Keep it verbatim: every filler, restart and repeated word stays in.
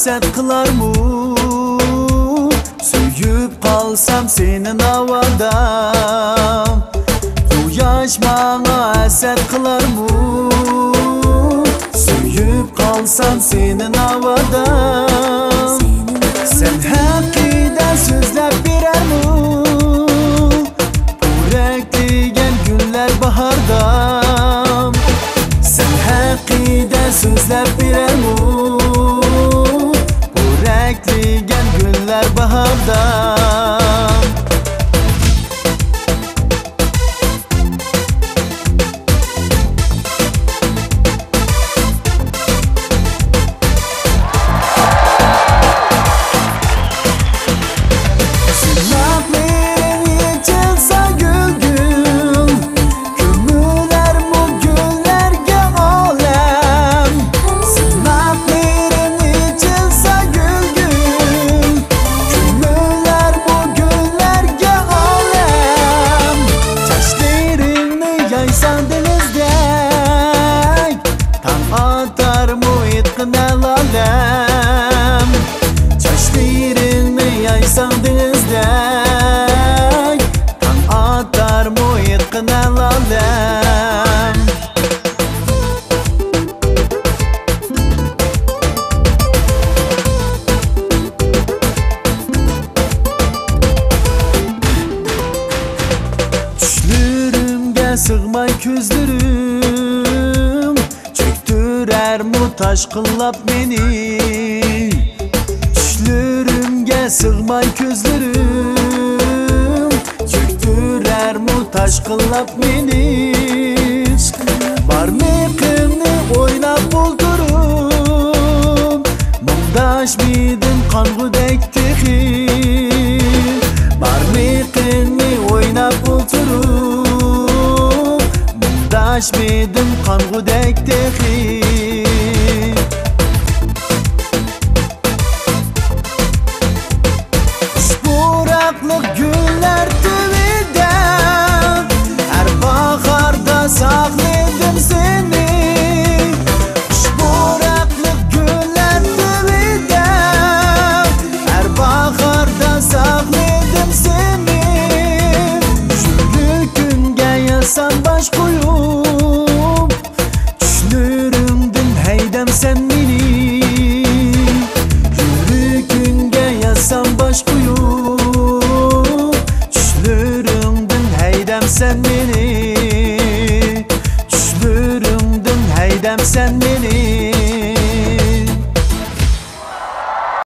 ھەسەت قىلارمۇ؟ سۆيۈپ قالسام سېنى ناۋادا، قۇياش ماڭا ھەسەت قىلارمۇ؟ سۆيۈپ قالسام سېنى ناۋادا، سەن ھەققىدە سۆزلەپ بېرەرمۇ؟ پورەكلىگەن گۈللەر باھاردا، سەن ھەققىدە سۆزلەپ بېرەرمۇ؟ پورەكلىگەن گۈللەر باھاردا. سىناقلىرىڭ ئېچىلسا گۈل-گۈل، كۆمۈلەرمۇ گۈللەرگە ئالەم. سىناقلىرىڭ ئېچىلسا گۈل-گۈل، كۆمۈلەرمۇ گۈللەرگە ئالەم. چاچلىرىڭنى يايساڭ دېڭىزدەك، تاڭ ئاتارمۇ ئېيتقىن ئەلالەم. چاچلىرىڭنى يايساڭ دېڭىزدەك، تاڭ ئاتارمۇ ئېيتقىن ئەلالەم. چۈشلىرىمگە سىغماي كۆزلىرىم، چۆكتۈرەرمۇ تاشقىنلاپ مېنى. چۈشلىرىمگە سىغماي كۆزلىرىم، چۆكتۈرەرمۇ تاشقىنلاپ مېنى. بارمىقىمنى ئويناپ ئولتۇرۇپ، مۇڭداشمىدىم قانغۇدەك تېخى. بارمىقىمنى ئويناپ ئولتۇرۇپ، مۇڭداشمىدىم قانغۇدەك تېخى. خۇش پۇراقلىق گۈللەر تۈۋىدە، ھەر باھاردا ساقلىدىم سېنى. خۇش پۇراقلىق گۈللەر تۈۋىدە، ھەر باھاردا ساقلىدىم سېنى. يۈرىكىڭگە يازسام باش قويۇپ، چۈشلىرىڭدىن ھەيدەمسەن مېنى. يۈرىكىڭگە يازسام باش قويۇپ، چۈشلىرىڭدىن ھەيدەمسەن مېنى. چۈشلىرىڭدىن ھەيدەمسەن